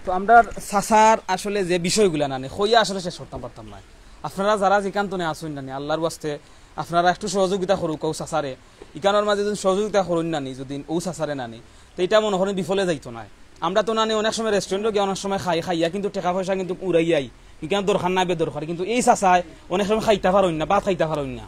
তো আমরার চাচার আসলে যে বিষয়গুলা নানি কইয়া আসলে শেষ করতাম পারতাম না। আপনারা যারা যেখান তনে আছইন নানি, আল্লাহর ওয়াস্তে আপনারা একটু সহযোগিতা করুক্কা অউ চাচারে। ইখানর মাঝে যদি সহযোগিতা করইন নানি, যদি অউ চাচারে নানি, তে ইটা মনো করইন বিফলে যাইতো নায়। আমরা তো নানি অনেক সময় রেস্টুরেন্টো গিয়া অনেক সময় খাই, খাইয়া কিন্তু টেকা পয়সা কিন্তু উড়াইয়াই, ইখান দরকার না বেদরকার, কিন্তু এই চাচায় অনেক সময় খাইতা পারইন না, ভাত খাইতা পারইন না,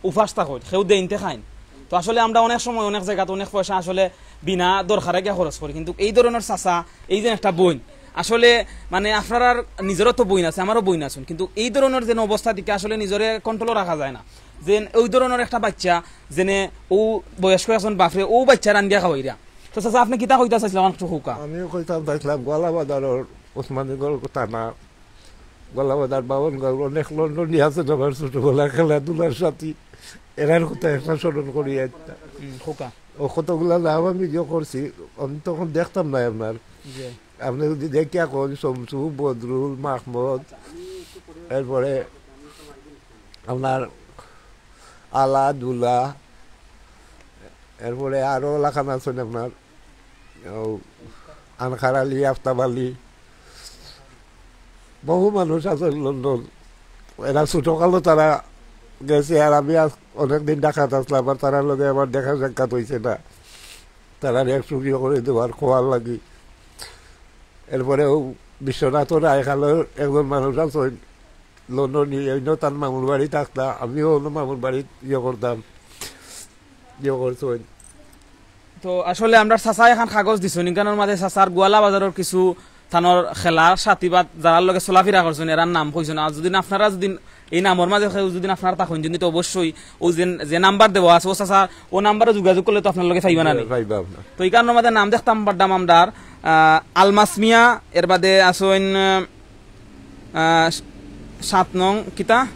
উপাস থাকইন, কেউ দেইনতে খাইন। তো আসলে আমরা অনেক সময় অনেক জাগাত অনেক পয়সা আসলে বিনা দরকারে গিয়া খরচ করি, কিন্তু এই ধরনর চাচা, এই যে একটা বইন, আসলে মানে আপনারার নিজরও তো বইন আছে, আমারও বইন আছইন, কিন্তু এই ধরনর যেন অবস্থা দেখি আসলে নিজরে কন্ট্রোলো রাখা যায় না। যেন ওই ধরনর একটা বাইচ্চা, যেনে অউ বয়স্ক একজন বাপরে অউ বাইচ্চারে রান্ধিয়া খাওয়াইরা। তো চাচা, আপনে কিতা কইতা চাইছলা, আমারে একটু কউক্কা। আমিও কইতাম চাইছলাম, গোয়ালা বাজারর ওসমানীগঞ্জ থানা, গোয়ালা বাজার বামনগঞ্জ, অনেক লন্ডনি আছে আমার ছোটবেলা খেলাধুলার সাথী, এরার কথা একটা স্মরণ করি একটা। হুম, কউক্কা। ও কতগুলা নাম আমি ইয়ে করছি, আমি তখন দেখতাম না আপনার। জি। আপনে যদি দেখিয়া কইন, শমসু, বদরুল, মাহমুদ, এরপরে আপনার আলা, দুলা, এরপরে আরো লাখান আছইন আপনার, ও, আনখার আলী, আফতাব আলী, বহু মানুষ আছইন লন্ডন। এরা ছোটকালো তারা গেছে, আর আমি আজ অনেকদিন ঢাকাত আছলাম, আর তারার লগে আমার দেখা সাক্ষাৎ অইছে না। তারারে একটু ইয়ে করি দেওয়ার, কওয়ার লাগি। এরপরে ও বিশ্বনাথও রায়খালের একজন মানুষ আছইন, লন্ডনী, অইন্য তান মামুর বাড়ি থাকতা, আমিও অইন্য মামুর বাড়িত ইয়ে করতাম, ইয়ে করছইন। তো আসলে আমরার চাচায় এখান কাগজ দিছইন, ইখানর মাঝে চাচার গোয়ালা বাজারর কিছু তানর খেলা সাথী বা যারার লগে চলাফিরা করছইন, এরার নাম কইছইন। আর যদি আপনারা যদি এই নামর মাঝে কেউ যদি আপনারা থাকইন, যদি তো অবশ্যই ও যে, যে নাম্বার দেওয়া আছে, ও চাচা, ও নাম্বারো যোগাযোগ করলে তো আপনার লগে পাইবা না নি? পাইবা আপনার। তো ইখানর মাঝে নাম দেখতাম পারতাম আমরার, আহ, আলমাস মিয়া, এর বাদে আছইন, আহ, সাত নং কিতা?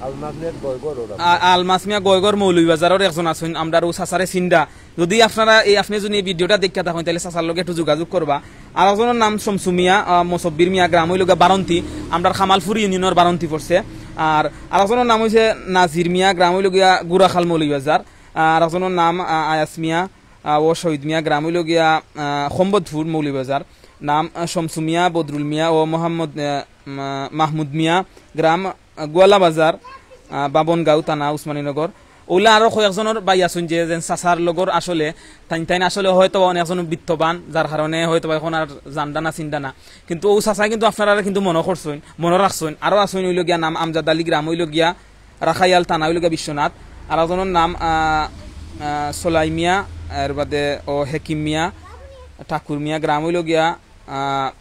আলমাস মিয়া গয়গর ওরা। আ-, আলমাস মিয়া গয়গর মৌলভীবাজারর একজন আছইন, আমরার ও চাচারে চিনরা। যদি আপনারা এই, আপনি যদি এই ভিডিওটা দেখিয়া থাকইন, তাইলে চাচার লগে একটু যোগাযোগ করবা। আর একজনর নাম শমসু মিয়া, আহ, মুসব্বির মিয়া, গ্রাম অইল গিয়া বারন্তি, আমরার কামালপুর ইউনিয়নর বারন্তি পড়ছে। আর, আর একজনর নাম অইছে নাজির মিয়া, গ্রাম অইল গিয়া গুড়াখাল মৌলভীবাজার। আর একজনর নাম, আহ, আয়াস মিয়া, আহ, ও শহীদ মিয়া, গ্রাম অইল গিয়া, আহ, সম্বতপুর মৌলভীবাজার। নাম, আহ, শমসু মিয়া, বদরুল মিয়া ও মোহাম্মদ, আহ, মা-, মাহমুদ মিয়া, গ্রাম, আহ, গোয়ালা বাজার, আহ, বাবনগাঁও থানা উসমানীনগর। অউলা আরো কয়েকজনর ভাই আছইন যে যেন চাচার লগর আসলে, তাইন তাইন আসলে হয়তো অনেকজন বিত্তবান, যার কারণে হয়তো বা এখন আর জানডা না চিনডা না। কিন্তু ও চাচায় কিন্তু আপনারারে কিন্তু মনো করছইন, মনো রাখছইন। আরো আছইন অইল গিয়া নাম আমজাদ আলী, গ্রাম অইল গিয়া রাখাইয়াল, থানা অইল গিয়া বিশ্বনাথ। আর একজনর নাম, আহ, আহ, সোলাই মিয়া, এর বাদে ও হেকিম মিয়া, ঠাকুর মিয়া, গ্রাম অইল গিয়া, আহ,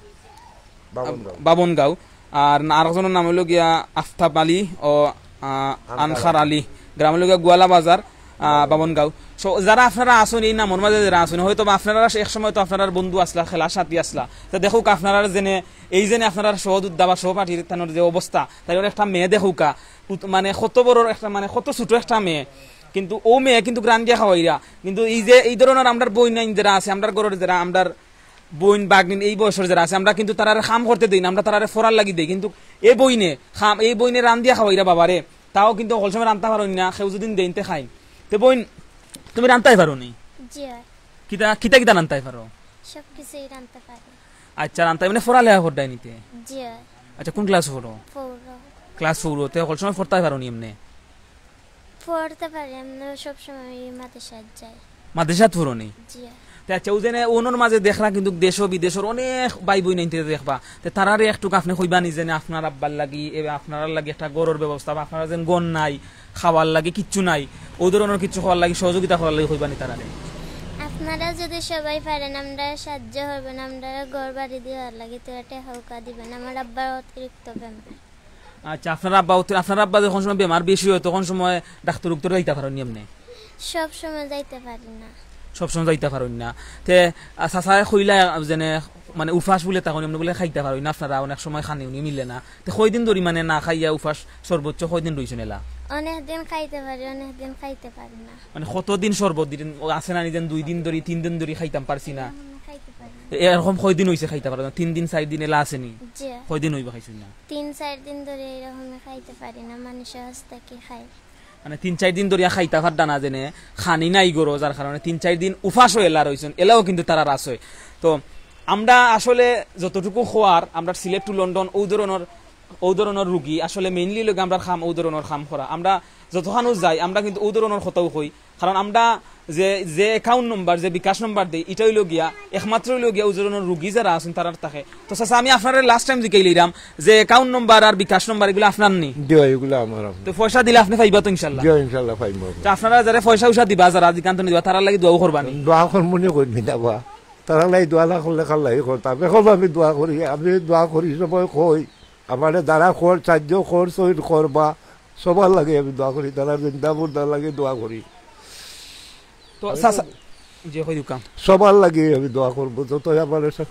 বাবনগাঁও। বাবনগাঁও। আর না, আরেকজনর নাম অইল গিয়া আফতাব আলী ও, আহ, আনখার আনখার আলী। আলী। গ্রাম অইল গিয়া গোয়ালা বাজার, আহ, বাবনগাঁও। So, যারা আপনারা আছইন, এই নামর মাঝে যারা আছইন, হয়তো বা আপনারা এক সময় তো আপনারার বন্ধু আছলা, খেলার সাথী আছলা। তো দেখউক্কা আপনারার যেনে, এই যেনে আপনারার সহযোদ্ধা বা সহপাঠীর তানর যে অবস্থা, তাইর একটা মেয়ে দেখউক্কা, উত-, মানে কত বড় একটা, মানে কত ছোট একটা মেয়ে, কিন্তু ও মেয়ে কিন্তু রান্দিয়া খাওয়াইরা। কিন্তু এই যে এই ধরনর আমরার বইনাইন যারা আছে, আমরার ঘরর যারা, আমরার বইন, ভাগ্নিন এই বয়সর যারা আছে, আমরা কিন্তু তারারে কাম করতে দেই না, আমরা তারারে ফড়ার লাগি দেই। কিন্তু এ বইনে কাম, এই বইনে রান্দিয়া খাওয়াইরা বাবারে, তাও কিন্তু হকল সময় রানতা পারইন না, কেউ যদি দেইন তে খাইন। তে বইন, তুমি রানতায় পারো নি? জি অয়। কিতা, কিতা কিতা রানতায় পারো? সব কিছুই রানতে পারি। আচ্ছা, রানতায় মানে ফড়ালেখা করতায় নি তে? জি অয়। আচ্ছা, কোন ক্লাস পড়ো? ফৌর। ক্লাস ফৌর, তে হকল সময় ফড়তায় পারো নি এমনে? পড়তে পারি, আমরা সব সময় মাদ্রাসাত যাই। মাদ্রাসাত পড়ো নি? জি। তে আচ্ছা, ও যেনে অনর মাঝে দেখরা কিন্তু দেশ ও বিদেশর অনেক ভাই বইনাইন্তে দেখবা, তে তারারে একটুক আপনে কইবা নি যেনে আপনার আব্বার লাগি, এ, আপনারার লাগি একটা ঘরর ব্যবস্থা, বা আপনারা যেন ঘর নাই, খাওয়ার লাগি কিচ্ছু নাই, ও ধরনর কিচ্ছু করার লাগি, সহযোগিতা করার লাগি কইবা নি তারারে? আপনারা যদি সবাই পারেন, আমরা সাহায্য করবেন, আমরা ঘর বাড়ি দেওয়ার লাগি তো একটা হালকা দিবেন, আমার আব্বার অতিরিক্ত বেমার। আচ্ছা, আপনার আব্বা অতি-, আপনার আব্বা যখন সময় বেমার বেশি অয়, তখন সময় ডাক্তর উক্তর যাইতা পারইন নি এমনে? সব সময় যাইতে পারি না। সব সময় যাইতা পারইন না। তে, আ, চাচায় কইলা, আ, যেনে, মানে, উপাস বুলে তখন এমনে বুলে খাইতা পারইন না, আপনারা অনেক সময় খানি উনি মিলে না। তে কয়দিন ধরি, মানে, না খাইয়া উপাস সর্বোচ্চ কয়দিন রইছইন এলা? অনেক দিন খাইতে পারি, অনেক দিন খাইতে পারি না। মানে, কতদিন শরবত দিতেন? ও আছে না, নিজেন দুই দিন ধরি, তিন দিন ধরি খাইতাম পারছি না। এরকম খাইতে পারি না। এ-, এরকম কয়দিন অইছে খাইতা পারো না? তিন দিন, চাইর দিন এলা আছে নি? জি। কয়দিন অইবা খাইছইন না? তিন চাইর দিন ধরি এরকম খাইতে পারি না, মানুষর হস্তে কি খাই। মানে তিন চাইর দিন ধরিয়া খাইতা পাররা না যেনে, খানি নাই ঘরো, যার কারণে তিন চাইর দিন উপাস অইয়া এলা রইছইন, এলাও কিন্তু তারার আছয়। তো আমরা আসলে যতটুকু খোয়ার, আমরা সিলেট to লন্ডন ও ধরনর, ও ধরনর রুগী, আসলে mainly লগে আমরার কাম ও ধরনর কাম করা। আমরা যতখানো যাই, আমরা কিন্তু ও ধরনর কথাও কই, কারণ আমরা যে, যে account number, যে বিকাশ number দেই, ইটা অইলো গিয়া, একমাত্র অইলো গিয়া ও ধরনর রুগী যারা আছইন তারার থাকে। তো চাচা, আমি আপনারে last time জিকাইলিরাম যে account number আর বিকাশ number এগুলা আপনার নি? জি, এগুলা আমার, আমার। তো পয়সা দিলে আপনে পাইবা তো ইনশাল্লাহ? জি, ইনশাল্লাহ পাইমু। তো আপনারা যারা পয়সা উসা দিবা, যারা জিকান্ত নিবা, তারার লাগি দোয়াও করবা নি? দোয়া করমু নি কই নি বা? তারার লাগি দোয়া না করলে কার লাগি করতাম? এখন আমি দোয়া করি, আমি দোয়া করি, সময় কই, আমারে যারা কর, সাহায্য কর, শহীদ করবা, সবার লাগি আমি দোয়া করি, তারা জিন্দা মুর্দার লাগি দোয়া করি। তো আমি চাচা, তো জি, কই দিউক্কা। সবার লাগি আমি দোয়া করবো, যত আমারে সা-,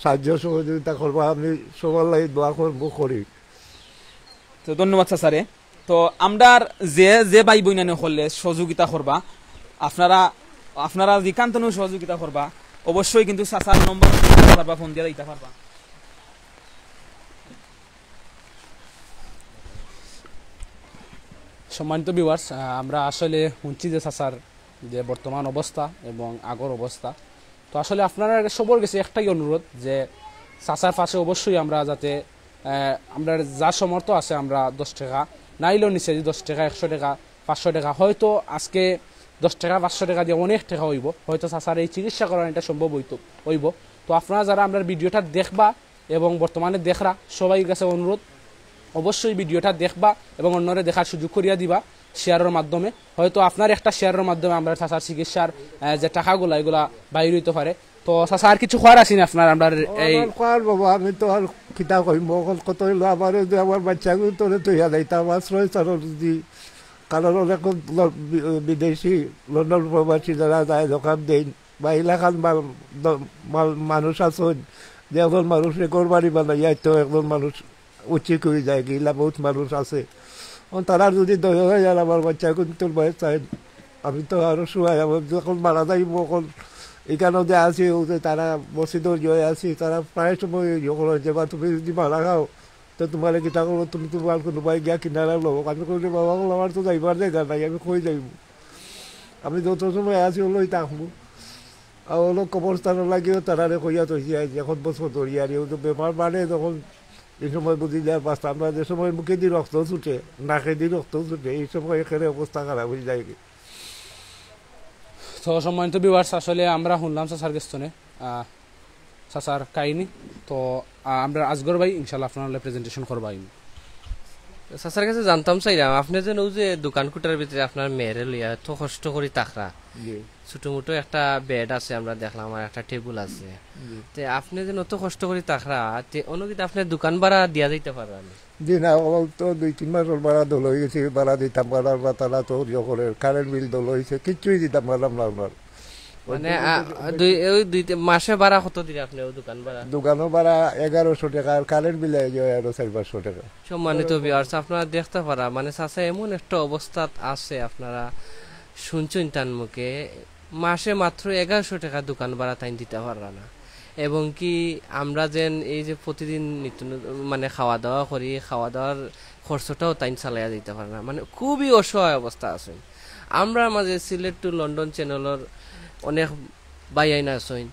সাহায্য সহযোগিতা করবা, আমি সবার লাগি দোয়া করবো, করি। তো ধন্যবাদ চাচারে। তো আমরার যে, যে ভাই বইনাইন অকলে সহযোগিতা করবা, আপনারা, আপনারা জিকান্তনু সহযোগিতা করবা, অবশ্যই কিন্তু চাচার নম্বর দিতা পারবা, ফোন দিয়া দিতা পারবা। সম্মানিত viewers, আহ, আমরা আসলে হুনছি যে চাচার যে বর্তমান অবস্থা এবং আগর অবস্থা। তো আসলে আপনারার সবর গেছে একটাই অনুরোধ যে চাচার পাশে অবশ্যই আমরা যাতে, আহ, আমরা যা সামর্থ্য আছে আমরা দশ টাকা, নাইলেও নিচে যদি দশ টাকা, একশো টাকা, পাঁচশো টাকা, হয়তো আজকে দশ টাকা, পাঁচশো টাকা দিয়া অনেক টাকা অইবো, হয়তো চাচার এই চিকিৎসা করানিটা সম্ভব অইতো, অইবো। তো আপনারা যারা আমরার ভিডিওটা দেখবা এবং বর্তমানে দেখরা, সবাইর গেছে অনুরোধ, অবশ্যই ভিডিওটা দেখবা এবং অন্যরে দেখার সুযোগ করিয়া দিবা শেয়ারর মাধ্যমে। হয়তো আপনার একটা শেয়ারর মাধ্যমে আমরার চাচার চিকিৎসার, আহ, যে টাকাগুলা, এগুলা বাইর অইতো পারে। তো চাচা, আর কিছু কওয়ার আছে নি আপনার? আমরার এই আমার কওয়ার বাবা, আমি তো আর কিতা কইমু, অখন কত অইলো, আমার ওই যে আমার বাচ্চাগুলো তোরে তৈয়া যাইতাম, আশ্রয় ছাড়া যদি, কারণ অনেক ল-, বি-, বিদেশি, লন্ডন প্রবাসী যারা যায়, দোকান দেইন, বা এলাকার মাল-, দ-, মাল-, মানুষ আছইন, যে একজন মানুষরে ঘর বাড়ি বানাইয়া তো একজন মানুষ উচিত অই যায়, গিলা বহুত মানুষ আছে। অখন তারা যদি দয়া অয় আর আমার বাচ্চাগুলো তোর বয়স চায়, আমি তো আরো সময়, আমি যখন মারা যাইমু, অখন এখানো যে আছি, ও যে তারা মসজিদর ইয়ে আছি, তারা প্রায় সময় ইয়ে করে যে, "বা তুমি যদি মারা যাও, তো তোমারে কিতা করবো? তুমি তোমার কোনো ভাই গিয়া কিনারা লও।" আমি কই যে, "বাবা, আমার তো যাইবার জায়গা নাই, আমি কই যাইমু?" আমি যত সময় আছি, অইলো থাকমু। আর অইলো কবরস্থানর লাগিও তারারে কইয়া থইছি, আজ এখন বছর ধরি আর ও তো বেমার বাড়ে, তখন এই সময় বুঝি যায় বাঁচতাম না, যে সময় মুখেদি রক্ত ছুটে, নাকেদি রক্ত ছুটে, এই সময় একেবারে অবস্থা খারাপ অই যায়। তো সম্মানিত ভিউয়ার্স, আসলে আমরা হুনলাম চাচার গেছ থনে, আহ, চাচার কাহিনী। তো, আহ, আমরা আজগর ভাই ইনশাল্লাহ আপনার প্রেজেন্টেশন করবা। তো চাচার গেছে জানতাম চাইরাম, আপনে যেন অউ যে দোকান কুটার ভিতরে আপনার মেয়েরে লইয়া অত কষ্ট করি থাকরা, জি। ছোট মোটো একটা বেড আছে আমরা দেখলাম, আর একটা টেবুল আছে। জি। তে আপনে যেন অত কষ্ট করি থাকরা, তে অনো কিতা আপনে দোকান ভাড়া দিয়া যাইতা পাররা নি? জি না, ও তো দুই তিন মাসর ভাড়া দল অই গেছে, ভাড়া দিতাম পাররাম না, তারা তো ইয়ে করে, কারেন্ট বিল দল অইছে, কিচ্ছুই দিতাম পাররাম না ওনার। মানে, আ, দুই, ওই দুই তি-, মাসে ভাড়া কত দিরা আপনে অউ দোকান ভাড়া? দোকানও ভাড়া এগারোশো টাকা, আর কারেন্ট বিল অই যায় আরো চার পাঁচশো টাকা। সম্মানিত ভিউয়ার্স, আপনারা দেখতা পাররা, মানে, চাচা এমন একটা অবস্থাত আছে, আপনারা শুনছইন তান মুখে, মাসে মাত্র এগারোশো টাকা দোকান ভাড়া তাইন দিতা পাররা না। এবং কি, আমরা যেন এই যে প্রতিদিন নিত্য নতুন, মানে, খাওয়া দাওয়া করি, খাওয়া দাওয়ার খরচটাও তাইন চালাইয়া যাইতা পাররা না, মানে, খুবই অসহায় অবস্থা আছইন। আমরার মাঝে সিলেট টু লন্ডন চ্যানেলর অনেক ভাইয়াইন আছইন,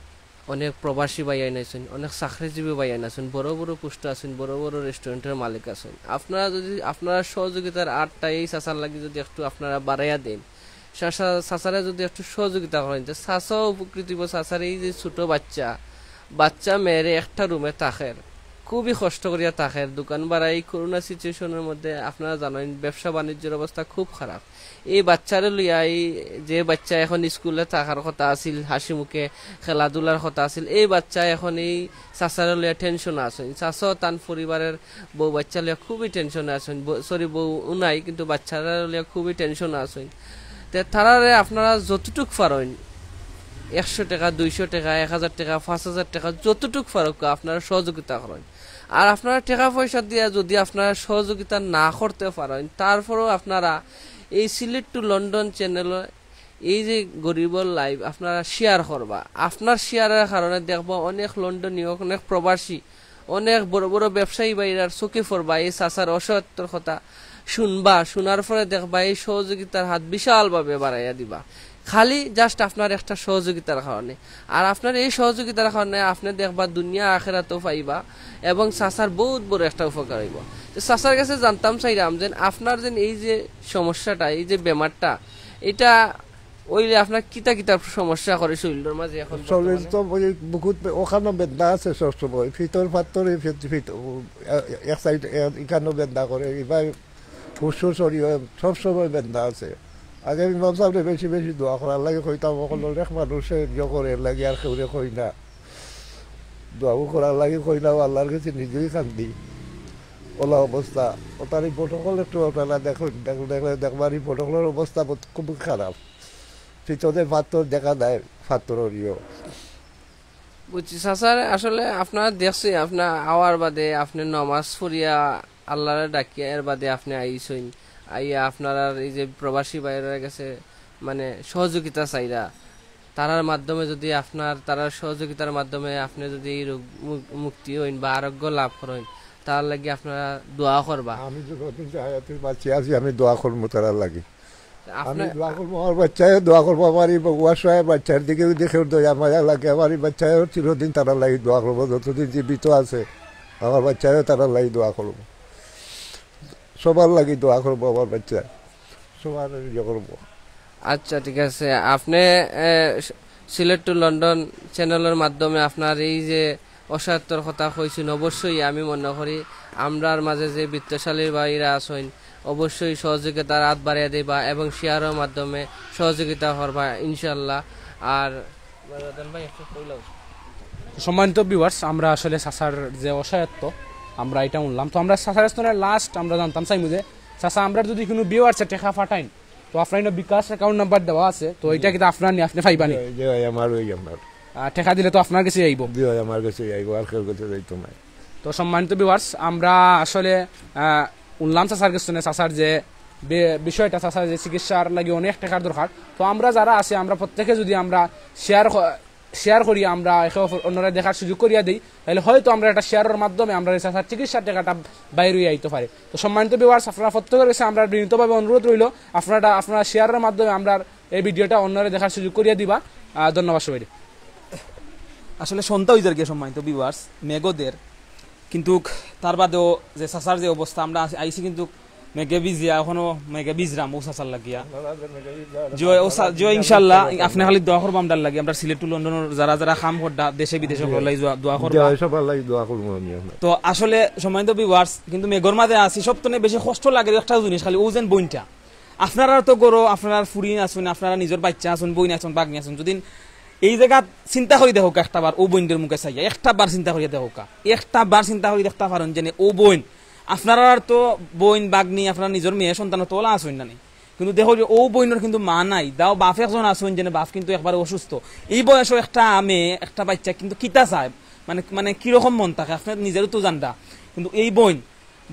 অনেক প্রবাসী ভাইয়াইন আছইন, অনেক চাকরিজীবী ভাইয়াইন আছইন, বড় বড় পোস্টে আছইন, বড় বড় রেস্টুরেন্টর মালিক আছইন। আপনারা যদি আপনারা সহযোগিতার আটটা এই চাচার লাগি যদি একটু আপনারা বাড়াইয়া দেইন, চাচা-, চাচারে যদি একটু সহযোগিতা করেন, যে চাচাও উপকৃত অইবো। চাচার এই যে ছোট বাচ্চা, বাচ্চা মেয়েরে একটা রুমে থাকের, খুবই কষ্ট করিয়া থাকের, দোকান ভাড়া, এই করোনা সিচুয়েশনের মধ্যে আপনারা জানেন ব্যবসা বাণিজ্যর অবস্থা খুব খারাপ। এই বাচ্চারে লইয়া, এই যে বাচ্চা এখন স্কুলে থাকার কথা আছিল, হাসি মুখে খেলাধুলার কথা আছিল, এই বাচ্চা এখন এই চাচারে লইয়া টেনশনে আছইন। চাচাও তান পরিবারের বউ বাচ্চা লইয়া খুবই টেনশনে আছইন। ব-, সরি, বউ নাই, কিন্তু বাচ্চারা লইয়া খুবই টেনশনে আছইন। তে তারারে আপনারা যতটুক পারইন, একশো টাকা, দুইশো টাকা, এক হাজার টাকা, পাঁচ হাজার টাকা, যতটুক পারউক্কা আপনারা সহযোগিতা করইন। আর আপনারা টাকা পয়সা দিয়া যদি আপনারা সহযোগিতা না করতে পারইন, তারপরেও আপনারা এই সিলেট টু লন্ডন চ্যানেলে এই যে গরিবর লাইভ আপনারা শেয়ার করবা। আপনার শেয়ারের কারণে দেখবা অনেক লন্ডনীয়, অনেক প্রবাসী, অনেক বড় বড় ব্যবসায়ী ভাইরার চোখে পড়বা এই চাচার অসহায়ত্বর কথা শুনবা, শুনার পরে দেখবা এই সহযোগিতার হাত বিশালভাবে বাড়াইয়া দিবা, খালি just আপনার একটা সহযোগিতার কারণে। আর আপনার এই সহযোগিতার কারণে আপনে দেখবা দুনিয়া আখেরাতও পাইবা এবং চাচার বহুত বড় একটা উপকার অইবো। তো চাচার গেছে জানতাম চাইরাম যে আপনার যে এই যে সমস্যাটা, এই যে বেমারটা, ইটা অইলে আপনার কিতা কিতা সমস্যা করে শরীলর মাঝে এখন শরীল বর্তমানে? তো ওই বুকুত বে-, ওখানো বেদনা আছে সবসময়, ফিতর ফাত্তর, এই ফিত-, ফিত-, ও, এ-, এক সাইড, এ-, এখানো বেদনা করে, এবার ফুসফুস শরীর, সবসময় বেদনা আছে। আগে আমি ইমাম সাহেবরে বেশি বেশি দোয়া করার লাগি কইতাম, অখন অনেক মানুষে ইয়ে করে এর লাগি আর কেউরে কই না। দোয়াও করার লাগি কই না, আল্লাহর কাছে নিজেই কান্দি। ওলা অবস্থা, ও তার রিপোর্ট অকল একটু আপনারা দেখুন, দেখ-, দেখলে দেখবা রিপোর্ট অকলর অবস্থা বহুত খুব খারাপ। ফিতরে ফাত্তর দেখা দেয়, ফাত্তর অরিও। বুঝছি, চাচার আসলে আপনারা দেখছি, আপনার আওয়ার বাদে আপনে নমাজ পড়িয়া আল্লাহরে ডাকিয়া এর বাদে আপনে আইছইন, আইয়া আপনারার এই যে প্রবাসী ভাইরার গেছে মানে সহযোগিতা চাইরা, তারার মাধ্যমে যদি আপনার, তারার সহযোগিতার মাধ্যমে আপনে যদি এই রোগ মু-, মুক্তি অইন বা আরোগ্য লাভ করইন, তার লাগি আপনারা দোয়া করবা। আমি যতদিন হায়াতে বাঁচি আছি, আমি দোয়া করমু তারার লাগি। আমি দোয়া করবো, আমার বাচ্চায় দোয়া করবো, আমার এই বগুয়া সাহেব বাচ্চার দিকে যদি কেউ দয়া মায়া লাগে, আমার এই বাচ্চায় চিরদিন তারার লাগি দোয়া করবো, যতদিন জীবিত আছে আমার বাচ্চায় তারার লাগি দোয়া করবো, সবার লাগি দোয়া করবো, আমার বাচ্চা সবার ইয়ে করবো। আচ্ছা, ঠিক আছে। আপনি, এ, সিলেট টু লন্ডন চ্যানেলের মাধ্যমে আপনার এই যে অসহায়ত্বর কথা কইছেন, অবশ্যই আমি মনে করি আমরার মাঝে যে বিত্তশালী ভাইরা আছেন, অবশ্যই সহযোগিতার হাত বাড়িয়ে দিবা এবং শেয়ারের মাধ্যমে সহযোগিতা করবা ইনশাল্লাহ। আর রাজন ভাই, একটু কইলাও। সম্মানিত ভিউয়ার্স, আমরা আসলে চাচার যে অসহায়ত্ব, আমরা এটা শুনলাম। তো আমরা চাচার স্তরে লাস্ট আমরা জানতাম চাইমু যে, চাচা, আমরা যদি কোনো ভিউয়ার্সে টেকা পাঠাইন, তো আপনার এনে বিকাশ অ্যাকাউন্ট নাম্বার দেওয়া আছে, তো এটা কিন্তু আপনার নি, আপনি পাইবা নি? জি, জি, ভাই, আমার ওই আমার। আহ, টেকা দিলে তো আপনার কাছে আইবো। জি, ভাই, আমার কাছে আইবো, আর কেউ কাছে যাইতো না। তো সম্মানিত ভিউয়ার্স, আমরা আসলে, আহ, উনলাম চাচার কাছে, চাচার যে বে-, বিষয়টা, চাচার যে চিকিৎসার লাগি অনেক টেকার দরকার। তো আমরা যারা আছি, আমরা প্রত্যেকে যদি আমরা শেয়ার ক-, শেয়ার করি, আমরা একে অপর অন্যরা দেখার সুযোগ করিয়া দেই, তাহলে হয়তো আমরা একটা শেয়ারের মাধ্যমে আমরা এই চাচার চিকিৎসার টেকাটা বাইরে আইতে পারে। তো সম্মানিত ভিউয়ার্স, আপনারা প্রত্যেকের কাছে আমরা বিনীতভাবে অনুরোধ রইল, আপনারা, আপনারা শেয়ারের মাধ্যমে আমরা এই ভিডিওটা অন্যরা দেখার সুযোগ করিয়া দিবা। আহ, ধন্যবাদ সবাই। আসলে সন্ধ্যা হয়ে যার গিয়া, সম্মানিত ভিউয়ার্স, মেঘও দের, কিন্তু তার বাদেও যে চাচার যে অবস্থা, আমরা আইছি কিন্তু মেঘে ভিজিয়া, এখনো মেঘে ভিজরাম ও চাচার লাগিয়া। জি, ও চা-, জি, ইনশাল্লাহ, আপনি খালি দোয়া করবা আমরার লাগি, আমরা সিলেট টু লন্ডনের যারা যারা কাম কররা, দেশে বিদেশে জি। করলাই দোয়া, দোয়া করবা। জি, সবার লাগি দোয়া করবো আমি আপনার। তো আসলে সম্মানিত ভিউয়ার্স, কিন্তু মেঘর মাঝে আছি, সব তনে বেশি কষ্ট লাগে একটা জিনিস, খালি ও যেন বইনটা। আপনারা তো গরো, আপনারা ফুরি আছেন, আপনারা নিজের বাচ্চা আছেন, বইন আছেন, বাগনি আছেন, যদি এই জায়গা চিন্তা করি দেখো একটা বার, ও বইনদের মুখে চাইয়া একটা বার চিন্তা করি দেখো, একটা বার চিন্তা করি দেখতে পারেন যে ও বইন, আপনারা তো বইন বাগনি, আপনারা নিজের মেয়ে সন্তান তো ওলা আছেন না নি? কিন্তু দেখো যে ও বইনের কিন্তু মা নাই, দাও বাপ একজন আছেন, যেন বাপ কিন্তু একবারে অসুস্থ। এই বয়সে একটা মেয়ে, একটা বাচ্চা কিন্তু কিতা চায়, মানে, মানে কিরকম মন থাকে, আপনি নিজেরও তো জানরা। কিন্তু এই বইন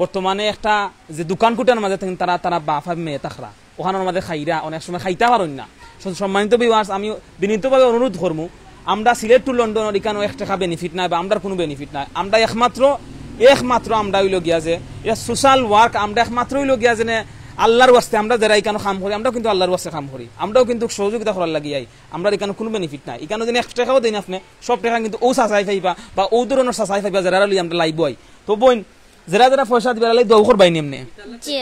বর্তমানে একটা যে দোকান কুটার মাঝে থাকেন, তারা, তারা বাপ আর মেয়ে থাকরা, ওখানোর মাঝে খাইরা, অনেক সময় খাইতা পারেন না। স-, সম্মানিত ভিউয়ার্স, আমি বিনীতভাবে অনুরোধ করমু, আমরা সিলেট টু লন্ডনের এখানো এক টেকা বেনিফিট নাই বা আমরার কোনো বেনিফিট নাই। আমরা একমাত্র, একমাত্র আমরা হইল গিয়া যে এটা সোশ্যাল ওয়ার্ক, আমরা একমাত্র হইল গিয়া যে নে আল্লাহর ওয়াস্তে আমরা যারা এখানো কাম করি, আমরাও কিন্তু আল্লাহর ওয়াস্তে কাম করি, আমরাও কিন্তু সহযোগিতা করার লাগি আই। আমরা এখানো কোনো বেনিফিট নাই, এখানো যদি এক টেকাও দেন আপনি, সব টেকা কিন্তু ও চাচাই পাইবা বা ও ধরনের চাচাই পাইবা যারা লই আমরা লাইব আই। তো বইন, যারা যারা পয়সা দিবা, লাগি দোয়া করবাই নি এমনি। জি।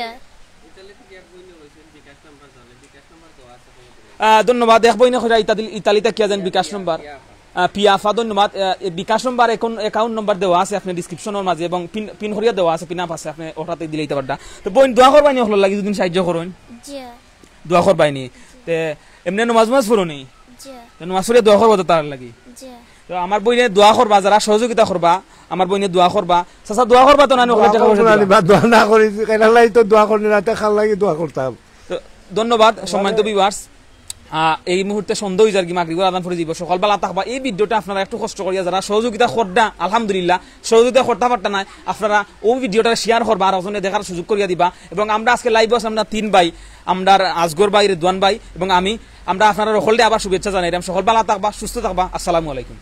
আহ, ধন্যবাদ। এক বইনে কইরা ইতালি, ইতালি থাকিয়া যেন বিকাশ নম্বর, আহ, পিয়াফা, ধন্যবাদ। আহ, এই বিকাশ নম্বর, অ্যাকাউন্ট, অ্যাকাউন্ট নম্বর দেওয়া আছে আপনি ডেসক্রিপশনের মাঝে এবং পিন, পিন করিয়া দেওয়া আছে, পিন আপ আছে, আপনি ওটাতে দিলে ইতা পাররা। তো বইন, দোয়া করবাই নি অকলর লাগি, যদি সাহায্য করেন। জি। দোয়া করবাই নি। তে এমনি নমাজ নমাজ পড়ো নি? জি। তো নমাজ পড়িয়া দোয়া করবো তো তার লাগি। জি। তো আমার বইনে দোয়া করবা, যারা সহযোগিতা করবা, আমার বইনে দোয়া করবা। চাচা, দোয়া করবা তো না, নি, ওখানে দোয়া টেকা পয়সা করবো না, দিবা? নি, বা দোয়া না করি, কেন লাই তো দোয়া করি না, তে কার লাগি দোয়া করতাম? তো ধন্যবাদ, সম্মানিত ভিউয়ার্স। আহ, এই মুহূর্তে সন্ধ্যা হয়ে যার কি, মাগরিবের আজান পড়ে দিব। সকালবেলা থাকবা। এই ভিডিওটা আপনারা একটু কষ্ট করিয়া যারা সহযোগিতা কররা, আলহামদুলিল্লাহ, সহযোগিতা করতে পারতা নাই, আপনারা ওই ভিডিওটা শেয়ার করবা, আর ওজনে দেখার সুযোগ করিয়া দিবা। এবং আমরা আজকে লাইভ আছি আমরা তিন ভাই, আমরার আজগর ভাই, রেদওয়ান ভাই এবং আমি। আমরা আপনারা সকলকে আবার শুভেচ্ছা জানাইলাম। সকল ভালা থাকবা, সুস্থ থাকবা। আসসালামু আলাইকুম।